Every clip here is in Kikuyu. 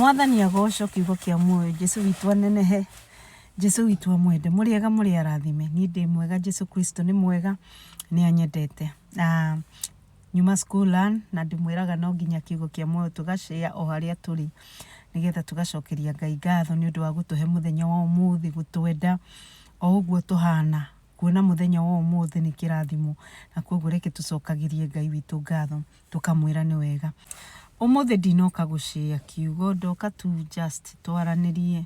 Mwathani agocwo kiugo kĩa muoyo, Jesu witũ anenehe, Jesu witũ amwende. Mũrĩ ega mũrĩ arathime, niĩ ndĩ mwega, Jesu Kristo nĩ mwega, nĩ anyendete. Na nyuma school run na ndĩmwĩraga no nginya kiugo kĩa muoyo tũga share o harĩa tũrĩ, nĩgetha tũgacokeria Ngai ngatho nĩ ũndũ wa gũtũhe mũthenya wa ũmũthĩ, gũtwenda o ũguo tũhana. Kuona mũthenya wa ũmũthĩ nĩ kĩrathimo, na koguo reke tũcokagĩrie Ngai witũ ngatho, tũkamwĩra nĩ wega. Ũmũthĩ ndinoka gũ share kiugo, ndoka tu just twaranĩrie,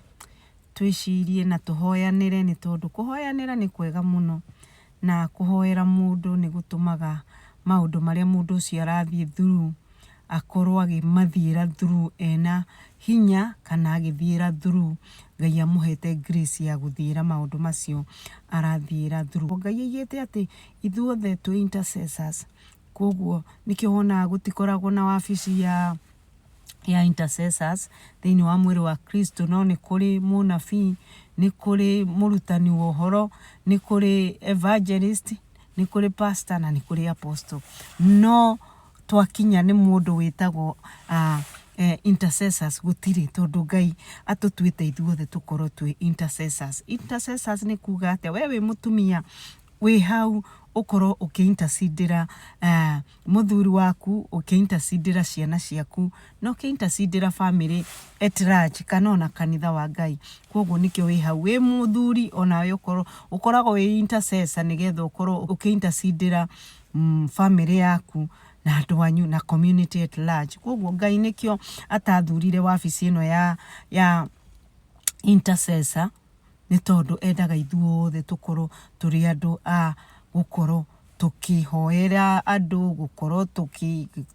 twĩcirie na tũhoyanĩre nĩ tondũ kũhoyanĩra nĩ kwega mũno, na kũhoera mũndũ nĩ gũtũmaga maũndũ marĩa mũndũ ũcio arathiĩ through akorwo akĩmathiĩra through ena hinya kana agĩthiĩra through Ngai amũhete grace ya gũthiĩra maũndũ macio arathiĩra through. Ngai aigĩte atĩ ithuothe twĩ intercessors, koguo nĩkĩo wonaga gũtikoragwo na wabici ya intercessors thĩinĩ wa mwĩrĩ wa Kristo, no nĩ kũrĩ mũnabii, nĩ kũrĩ mũrutani wa ũhoro, nĩ kũrĩ evangelist, nĩ kũrĩ pastor na nĩ kũrĩ apostle. No twakinya nĩ mũndũ wĩtagwo intercessors gũtirĩ, tondũ Ngai atũtuĩte ithuothe tũkorwo twĩ intercessors. Intercessors nĩ kuga atĩa? We wĩ mũtumia wĩ hau ũkorwo ũkĩ intercede mũthuri waku, ũkĩ intercede ciana ciaku, na ũkĩ intercede family at large kana ona kanitha wa Ngai. Koguo nĩkĩo wĩ hau wĩ mũthuri onawe ũkorwo ũkoragwo wĩ intercessor nĩgetha ũkorwo ũkĩ intercede family yaku na andũ anyu na community at large. Koguo Ngai nĩkĩo atathurire wabici ĩno ya intercessor, nĩ tondũ endaga ithuothe tũkorwo tũrĩ andũ a gũkorwo tũkĩhoera andũ, gũkorwo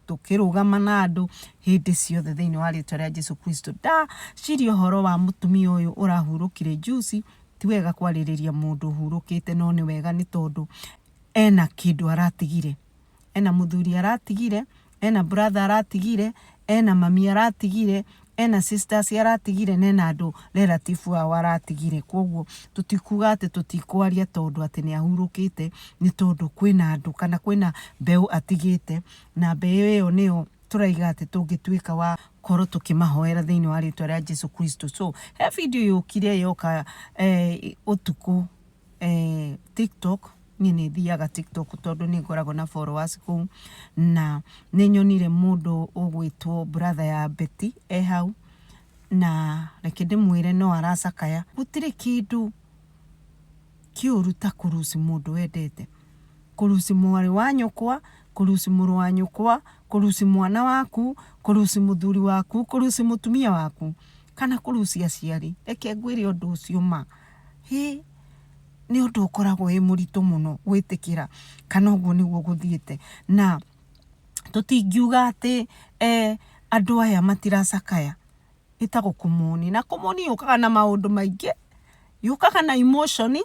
tũkĩrũgama na andũ hĩndĩ ciothe thĩinĩ wa rĩtwa rĩa Jesu Kristo. Ndaciria ũhoro wa mũtumia ũyũ ũrahurũkire juzi, ti wega kwarĩrĩria mũndũ ũhurũkĩte no nĩ wega nĩ tondũ ena kĩndũ aratigire, ena mũthuri aratigire, ena brother aratigire, ena mami aratigire, ena sisters aratigire na ena andũ relative ao aratigire. Koguo tũtikuga atĩ tũtikwaria tondũ atĩ nĩ ahurũkĩte, nĩ tondũ kwĩna andũ kana kwĩna mbeũ atigĩte, na mbeũ ĩyo nĩyo tũraiga atĩ tũngĩtuĩka wa korwo tũkĩmahoera thĩinĩ wa rĩtwa rĩa Jesu Kristo. So he video yũkire yoka ũtukũ TikTok, niĩ nĩ thiaga TikTok tondũ nĩ ngoragwo na followers kũu, na nĩ nyonire mũndũ ũgwĩtwo brother ya Betty e hau, na reke ndĩmwĩre no aracakaya. Gũtirĩ kĩndũ kĩũru ta kũ lose mũndũ wendete, kũ lose mwarĩ wa nyũkwa, kũ lose mũrũ wa nyũkwa, kũ lose mwana waku, kũ lose mũthuri waku, kũ lose mũtumia waku, kana kũ lose aciari. Reke ngwĩre ũndũ ũcio ma, hĩ, nĩ ũndũ ũkoragwo wĩ mũritũ mũno gwĩtĩkĩra kana ũguo nĩguo gũthiĩte. Na tũtingiuga atĩ andũ aya matiracakaya, ĩtagwo kũ mourn, na kũ mourn yũkaga na maũndũ maingĩ, yũkaga na emotion,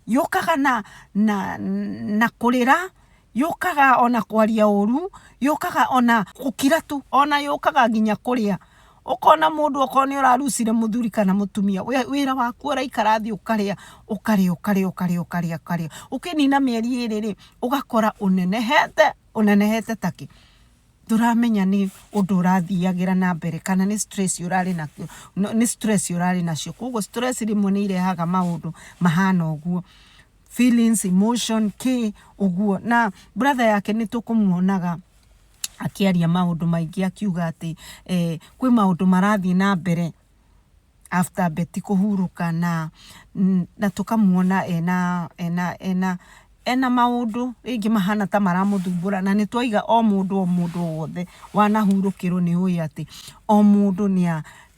yũkaga na kũrĩra, yũkaga ona kwaria ũru, yũkaga ona gũkira tu, ona yũkaga nginya kũrĩa. Ũkona mũndũ okorwo nĩ ũra lose ire mũthuri kana mũtumia, wĩra waku ũraikara thĩ ũkarĩa, ũkarĩa, ũkarĩa, ũkarĩa, ũkarĩa, ũkarĩa. Ũkĩnina mĩeri ĩrĩ rĩ, ũgakora ũnenehete, ũnenehete takĩ. Ndũramenya nĩ ũndũ ũrathiagĩra na mbere kana nĩ stress ũrarĩ nakĩo, nĩ stress ũrarĩ nacio. Koguo stress rĩmwe nĩ irehaga maũndũ mahana ũguo. Feelings, emotion, kĩ ũguo. Na brother yake nĩ tũkũmuonaga akĩaria maũndũ maingĩ akiuga atĩ kwĩ maũndũ marathiĩ na mbere after Betty kũhurũka na tũkamuona ena maũndũ rĩngĩ mahana ta maramũthumbũra, na nĩ twaiga o mũndũ o mũndũ o wothe wanahurũkĩrwo nĩ ũĩ atĩ o mũndũ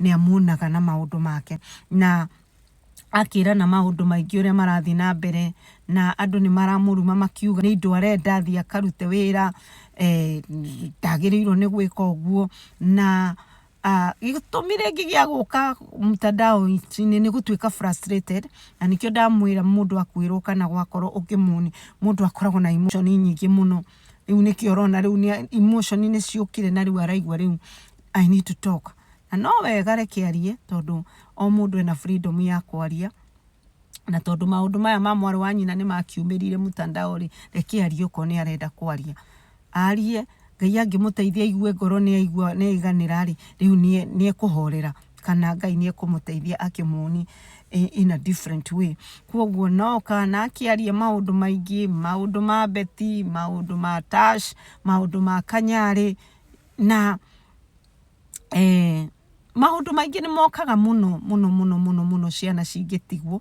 nĩ amuonaga na maũndũ make, na akĩrana maũndũ maingĩ ũrĩa marathiĩ na mbere, na andũ nĩ maramũruma makiuga nĩ indo arenda athiĩ akarute wĩra, ndagĩrĩirwo nĩ gwĩka ũguo, na gĩtũmi rĩngĩ gĩa gũka mtandao-inĩ nĩ gũtuĩka frustrated, na nĩkĩo ndamwĩra mũndũ akuĩrwo kana gwakorwo ũkĩ mourn, mũndũ akoragwo na emotion nyingĩ mũno. Rĩu nĩkĩo ũrona rĩu emotion nĩ ciũkire na rĩu araigua rĩu I need to talk. Na no wega reke arie tondũ o mũndũ ena freedom ya kwaria, na tondũ maũndũ maya ma mwarĩ wa nyina nĩ makiumĩrire mtandao rĩ, reke arie okorwo nĩ arenda kwaria. Arie. Ngai angĩmũteithia aigue ngoro nĩ aigua nĩ aiganĩra rĩ, rĩu nĩ ekũhorera kana Ngai nĩ ekũmũteithia akĩmuonie in a different way. Kwoguo no kana akĩaria maũndũ maingĩ, maũndũ ma Betty, maũndũ ma Tash, maũndũ ma Kanyarĩ na maũndũ maingĩ nĩ mokaga mũno mũno mũno mũno mũno ciana cingĩtigwo.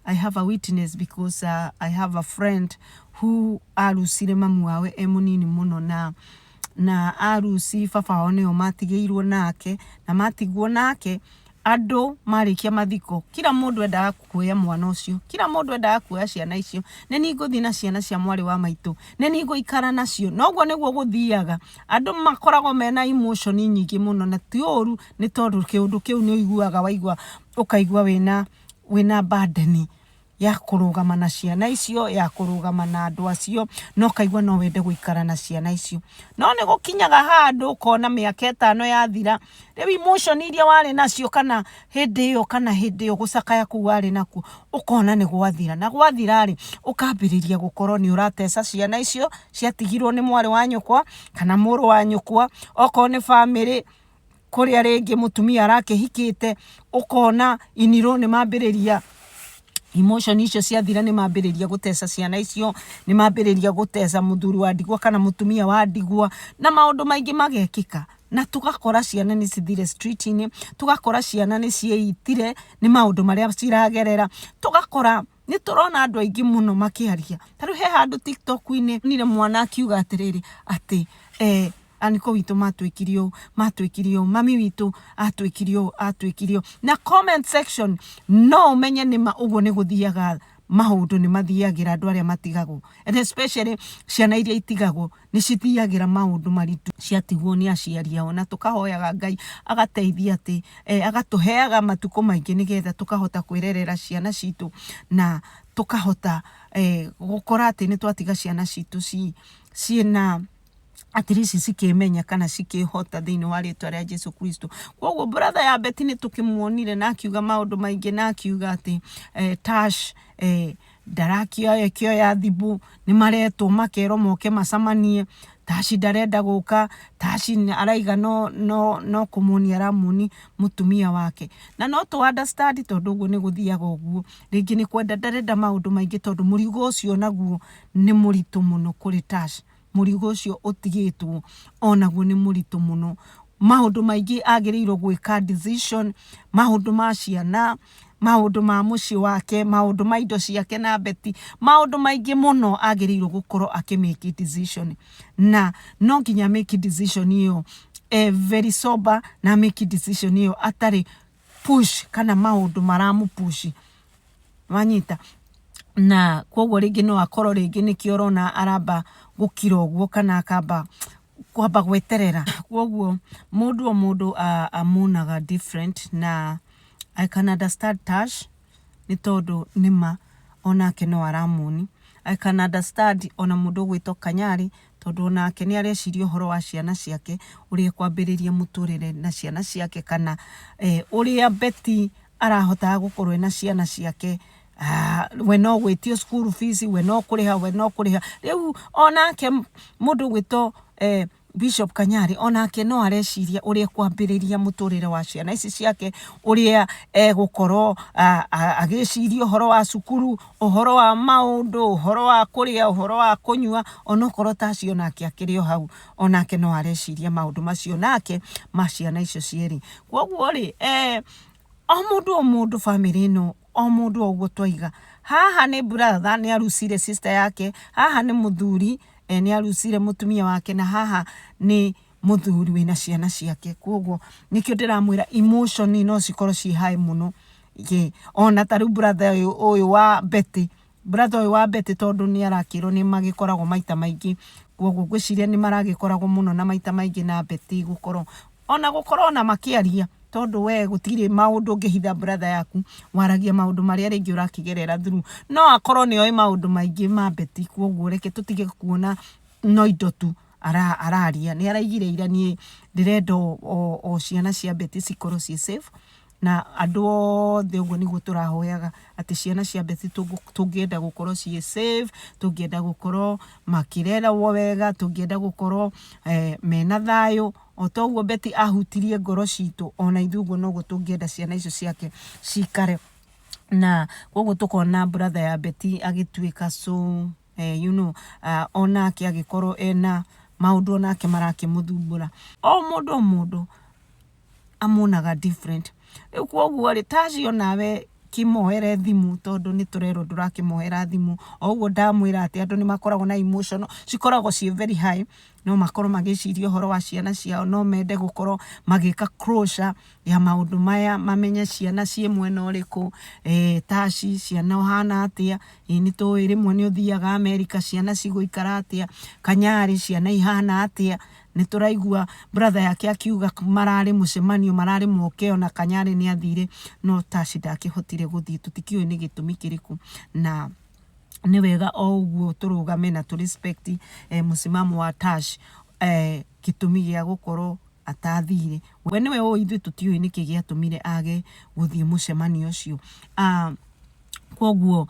I have a witness because I have a friend who arucire mamu wao e mũnini mũno na aruci baba wao nĩo matigĩirwo nake na matigwo nake andũ marĩkia mathiko kila mũndũ endaga kuoya mwana ũcio, kila mũndũ endaga kuoya ciana icio, nĩ niĩ ngũthiĩ na ciana cia mwarĩ wa maitũ, nĩ niĩ ngũikara nacio, na ũguo nĩguo gũthiaga, andũ makoragwo mena emotion nyingĩ mũno na ti ũru nĩ tondũ kĩũndũ kĩu nĩ ũiguaga waigua ũkaigua wĩna burden ya kũrũgama na ciana icio, ya kũrũgama na andũ acio, na ũkaigua no wende gũikara na ciana icio. No nĩ gũkinyaga handũ ũkona mĩaka 5 yathira, rĩu emotion iria warĩ nacio kana hĩndĩ ĩyo kana hĩndĩ ĩyo gũcakaya kũu warĩ nakuo, ũkona nĩ gwathira. Na gwathira rĩ, ũkambĩrĩria gũkorwo nĩ ũrateca ciana icio ciatigirwo nĩ mwarĩ wa nyũkwa kana mũrũ wa nyũkwa, okorwo nĩ bamĩrĩ kũrĩa rĩngĩ mũtumia arakĩhikĩte, ũkona inirũ nĩ mambĩrĩria emotion icio ciathira nĩ mambĩrĩria gũteca ciana icio, nĩ mambĩrĩria gũteca mũthuri wa ndigwa kana mũtumia wa ndigwa, na maũndũ maingĩ magekĩka. Na tũgakora ciana nĩ cithire street-inĩ, tũgakora ciana nĩ ciĩitire nĩ maũndũ marĩa ciragerera, tũgakora nĩ tũrona andũ aingĩ mũno makĩaria. Ta rĩu he handũ TikTok-inĩ nire mwana akiuga atĩrĩrĩ atĩ aniko witũ matwĩkire ũũ, matwĩkire ũũ, mami witũ atwĩkire ũũ, atwĩkire ũũ. Na comment section no ũmenye nĩma ũguo nĩ gũthiaga maũndũ nĩ mathiagĩra andũ arĩa matigagwo, and especially ciana iria itigagwo nĩ cithiagĩra maũndũ maritũ ciatigwo nĩ aciari ao, na tũkahoyaga Ngai agateithia atĩ agatũheaga matukũ maingĩ nĩgetha tũkahota kwĩrerera ciana citũ na tũkahota gũkora atĩ nĩ twatiga ciana citũ ciĩna at least cikĩmenya kana cikĩhota thĩinĩ wa rĩtwa rĩa Jesu Kristo. Koguo brother ya Betty nĩ tũkĩmuonire na akiuga maũndũ maingĩ na akiuga atĩ Tash ndarakĩoya kĩoya thimũ, nĩ maretwo makerwo moke macemanie, Tash ndarenda gũka, Tash araiga no kũmuonia aramuonia mũtumia wake. Na no tũ understand tondũ ũguo nĩ gũthiaga ũguo, rĩngĩ nĩ kwenda ndarenda maũndũ maingĩ tondũ mũrigo ũcio naguo nĩ mũritũ mũno kũrĩ Tash. Mũrigo ũcio ũtigĩtwo onaguo nĩ mũritũ mũno. Maũndũ maingĩ agĩrĩirwo gwĩka decision, maũndũ ma ciana, maũndũ ma mũciĩ wake, maũndũ ma indo ciake na Betty, maũndũ maingĩ mũno agĩrĩirwo gũkorwo akĩ make decision. Na no nginya make decision ĩyo very sober na make decision ĩyo atarĩ push kana maũndũ maramũ push. Wanyita? Na koguo rĩngĩ no akorwo rĩngĩ nĩkĩo ũrona aramba gũkira ũguo kana akamba kwamba gweterera. Koguo mũndũ o mũndũ amuonaga different na I can understand Tash nĩ tondũ nĩma onake no aramuoni. I can understand ona mũndũ ũgwĩtwo Kanyarĩ tondũ onake nĩ areciria ũhoro wa ciana ciake ũrĩa ekwambĩrĩria mũtũrĩre na ciana ciake kana ũrĩa Betty arahotaga gũkorwo ena ciana ciake, we no gwĩtio school fees, we no kũrĩha, we no kũrĩha. Rĩu onake mũndũ ũgwĩtwo Bishop Kanyarĩ onake no areciria ũrĩa ekwambĩrĩria mũtũrĩre wa ciana ici ciake, ũrĩa egũkorwo agĩciria ũhoro wa cukuru, ũhoro wa maũndũ, ũhoro wa kũrĩa, ũhoro wa kũnyua, onokorwo Tash onake akĩrĩ o hau, onake no areciria maũndũ macio nake ma ciana icio cierĩ. Koguo rĩ, o mũndũ o mũndũ bamĩrĩ ĩno, o mũndũ o ũguo twaiga, haha nĩ brother nĩ arucire sister yake, haha nĩ mũthuri nĩ arucire mũtumia wake, na haha nĩ mũthuri wĩna ciana ciake. Koguo nĩkĩo ndĩramwĩra emotion no cikorwo ciĩ high mũno. Ona ta rĩu brother ũyũ wa Betty, brother ũyũ wa Betty tondũ nĩ arakĩrwo nĩ magĩkoragwo maita maingĩ, koguo ngwĩciria nĩ maragĩkoragwo mũno na maita maingĩ na Betty gũkorwo ona gũkorwo ona makĩaria tondũ we gũtirĩ maũndũ ũngĩhitha brother yaku, waragia maũndũ marĩa rĩngĩ ũrakĩgerera through. No akorwo nĩ oĩ maũndũ maingĩ ma Betty, koguo reke tũtige kuona no indo tu araria. Nĩ araigire ira niĩ ndĩrenda o ciana cia Betty cikorwo ciĩ safe. Na andũ othe ũguo nĩguo tũrahoyaga atĩ ciana cia Betty tũngĩenda gũkorwo ciĩ safe, tũngĩenda gũkorwo makĩrerwo wega, tũngĩenda gũkorwo mena thayũ. O ta ũguo Betty ahutirie ngoro citũ, ona ithuĩ ũguo noguo tũngĩenda ciana icio ciake cikare. Na koguo tũkona brother ya Betty agĩtuĩka so onake agĩkorwo ena maũndũ onake marakĩmũthumbũra. O mũndũ o mũndũ amuonaga different. Rĩu koguo rĩ, ta acio nawe kĩmoere thimũ tondũ nĩ tũrerwo ndũrakĩmoera thimũ. O ũguo ndamwĩra atĩ andũ nĩ makoragwo na emotional, cikoragwo ciĩ very high, no makorwo magĩciria ũhoro wa ciana ciao, no mende gũkorwo magĩka closure ya maũndũ maya, mamenye ciana ciĩ mwena ũrĩkũ, Tash ciana ũhana atĩa, ĩĩ nĩ tũĩ rĩmwe nĩ ũthiaga America ciana cigũikara atĩa, Kanyarĩ ciana ihana atĩa, nĩ tũraigua brother yake akiuga mararĩ mũcemanio mararĩ moke ona Kanyarĩ nĩ athire no Tash ndakĩhotire gũthiĩ, tũtikĩũĩ nĩ gĩtũmi kĩrĩkũ na nĩ wega o ũguo tũrũgame na tũ respect mũsimamo wa Tash gĩtũmi gĩa gũkorwo atathire. We nĩwe ũĩ ithuĩ tũtiũĩ nĩkĩ gĩatũmire age gũthiĩ mũcemanio ũcio. Koguo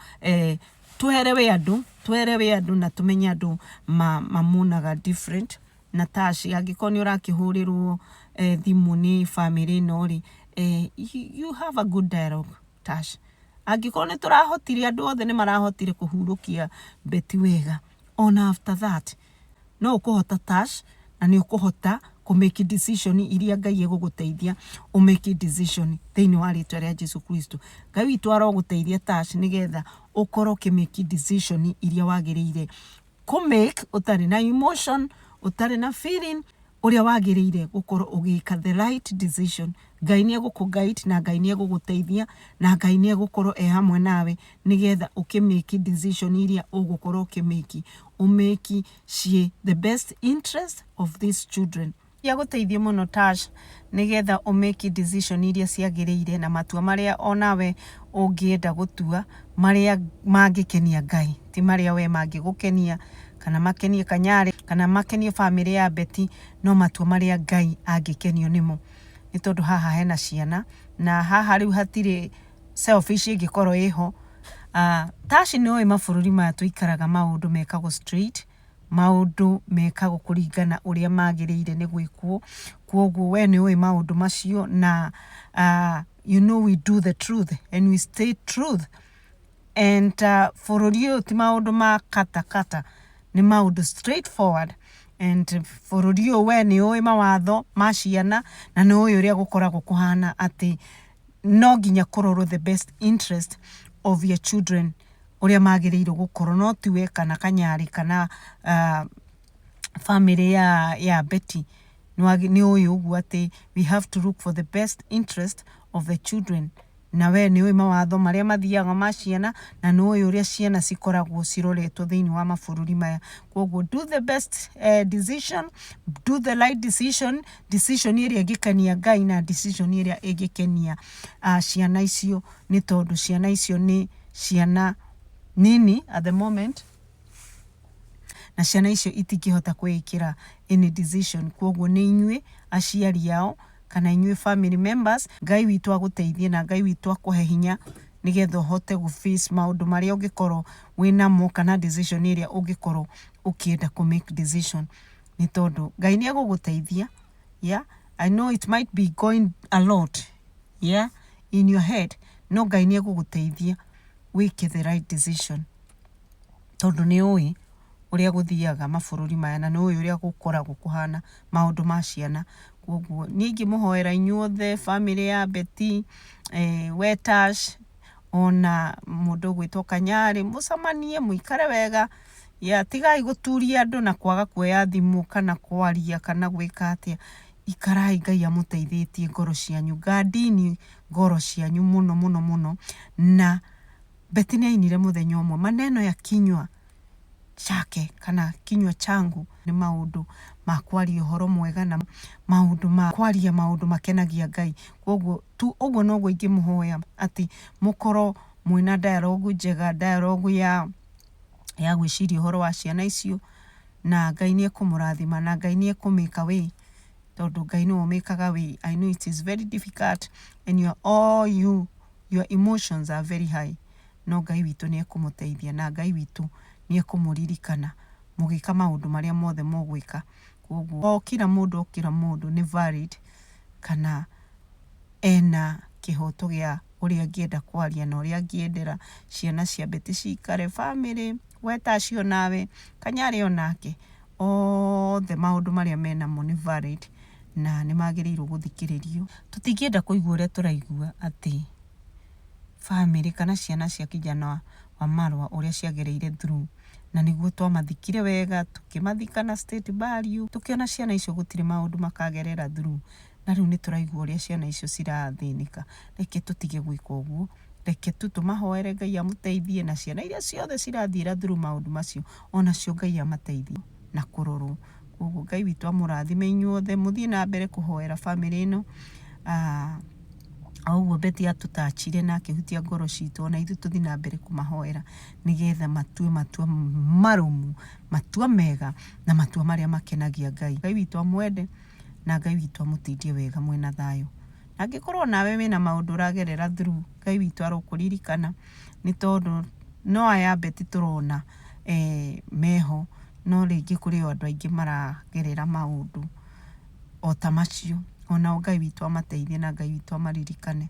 twerewe andũ, twerewe andũ na tũmenye andũ mamuonaga different na Tash angĩkorwo nĩ ũrakĩhũrĩrwo thimũ nĩ bamĩrĩ ĩno rĩ, you have a good dialogue Tash. Angĩkorwo nĩ tũrahotire andũ othe nĩ marahotire kũhurũkia Betty wega, ona after that no ũkũhota Tash na nĩ ũkũhota kũ make decision iria Ngai egũgũteithia ũ make decision thĩinĩ wa rĩtwa rĩa Jesu Kristo. Ngai witũ arogũteithia Tash nĩgetha ũkorwo ũkĩ make decision iria wagĩrĩire kũ make ũtarĩ na emotion, ũtarĩ na feeling, ũrĩa wagĩrĩire gũkorwo ũgĩka the right decision. Ngai nĩ egũkũ guide na Ngai nĩ egũgũteithia na Ngai nĩ egũkorwo e hamwe nawe nĩgetha ũkĩ make decision iria ũgũkorwo ũkĩ make, ũ make ciĩ the best interest of these children. Agũteithie mũno Tash nĩgetha ũ make decision iria ciagĩrĩire na matua marĩa onawe ũngĩenda gũtua marĩa mangĩkenia Ngai, ti marĩa we mangĩgũkenia kana makenie Kanyarĩ kana makenie bamĩrĩ ya Betty, no matua marĩa Ngai angĩkenio nĩmo. Nĩ tondũ haha hena ciana na haha rĩu hatirĩ selfish ĩngĩkorwo ĩho. Tash nĩ ũĩ mabũrũri maya tũikaraga maũndũ mekagwo straight, maũndũ mekagwo kũringana ũrĩa magĩrĩire nĩ gwĩkwo, koguo we nĩ ũĩ maũndũ macio na you know we do the truth and we stay truth and bũrũri ũyũ ti maũndũ ma kata kata, nĩ maũndũ straight forward and bũrũri ũyũ we nĩ ũĩ mawatho ma ciana na nĩ ũĩ ũrĩa gũkoragwo kũhana atĩ no nginya kũrorwo the best interest of your children ũrĩa magĩrĩirwo gũkorwo no tiwe kana Kanyarĩ kana bamĩrĩ ya Betty. Nĩ ũĩ ũguo atĩ we have to look for the best interest of the children na we nĩ ũĩ mawatho marĩa mathiaga ma ciana na nĩ ũĩ ũrĩa ciana cikoragwo ciroretwo thĩinĩ wa mabũrũri maya. Koguo do the best decision, do the right decision, decision ĩrĩa ĩngĩkenia Ngai na decision ĩrĩa ĩngĩkenia ciana icio nĩ tondũ ciana icio nĩ ciana nini at the moment na ciana icio itingĩhota kwĩĩkĩra any decision. Koguo nĩ inyuĩ aciari ao kana inyuĩ family members, Ngai witũ agũteithie na Ngai witũ akũhe hinya nĩgetha ũhote gũ face maũndũ marĩa ũngĩkorwo wĩnamo kana decision ĩrĩa ũngĩkorwo ũkĩenda kũ make decision nĩ tondũ Ngai nĩ egũgũteithia. Yeah, I know it might be going a lot, yeah, in your head, no Ngai nĩ egũgũteithia wĩke the right decision tondũ nĩ ũĩ ũrĩa gũthiaga mabũrũri maya na nĩ ũĩ ũrĩa gũkoragwo kũhana maũndũ ma ciana. Koguo niĩ ingĩmũhoera inyuothe bamĩrĩ ya Betty, we Tash ona mũndũ ũgwĩtwo Kanyarĩ, mũcemanie mũikare wega, yeah, tigai gũturia andũ na kwaga kuoya thimũ kana kwaria kana gwĩka atĩa. Ikarai Ngai amũteithĩtie ngoro cianyu, ngandini ngoro cianyu mũno mũno mũno. Na Betty nĩ ainire mũthenya ũmwe maneno ya kinywa chake kana kinywa changu nĩ maũndũ ma kwaria ũhoro mwega na maũndũ ma kwaria maũndũ makenagia Ngai. Koguo tu ũguo noguo ingĩmũhoya atĩ mũkorwo mwĩna dialogue njega, dialogue ya gwĩciria ũhoro wa ciana icio na Ngai nĩ ekũmũrathima na Ngai nĩ ekũ make a way. Tondũ Ngai nĩwe ũmĩkaga way. I know it is very difficult and your all you your emotions are very high. No Ngai witũ nĩ ekũmũteithia na Ngai witũ nĩ ekũmũririkana mũgĩka maũndũ marĩa mothe mũgwĩka. Koguo o kila mũndũ o kila mũndũ nĩ valid kana ena kĩhoto gĩa ũrĩa angĩenda kwaria na ũrĩa angĩendera ciana cia Betty cikare, family, we tacio nawe, Kanyarĩ onake, othe maũndũ marĩa menamo nĩ valid na nĩ magĩrĩirwo gũthikĩrĩrio. Tũtingĩenda kũigua ũrĩa tũraigua atĩ family kana ciana cia kijana wa Marwa ũrĩa ciagereire through na nĩguo twamathikire wega tũkĩmathika na state burial tũkĩona ciana icio gũtirĩ maũndũ makagerera through na rĩu nĩ tũraigua ũrĩa ciana icio cirathĩnĩka. Reke tũtige gwĩka ũguo, reke tu tũmahoere Ngai amũteithie na ciana iria ciothe cirathiĩra through maũndũ macio onacio Ngai amateithie na kũrorwo. Koguo Ngai witũ amũrathime inyuothe mũthiĩ na mbere kũhoera family ĩno o ũguo Betty atũtachire na akĩhutia ngoro citũ ona ithuĩ tũthiĩ na mbere kũmahoera nĩgetha matue matua marũmu, matua mega na matua marĩa makenagia Ngai. Ngai witũ amwende na Ngai witũ amũtindie wega mwĩna thayũ. Na angĩkorwo nawe wĩna maũndũ ũragerera through, Ngai witũ arokũririkana nĩ tondũ no aya Betty tũrona meho no rĩngĩ kũrĩ o andũ aingĩ maragerera maũndũ o ta macio. Onao Ngai witũ amateithie na Ngai witũ amaririkane.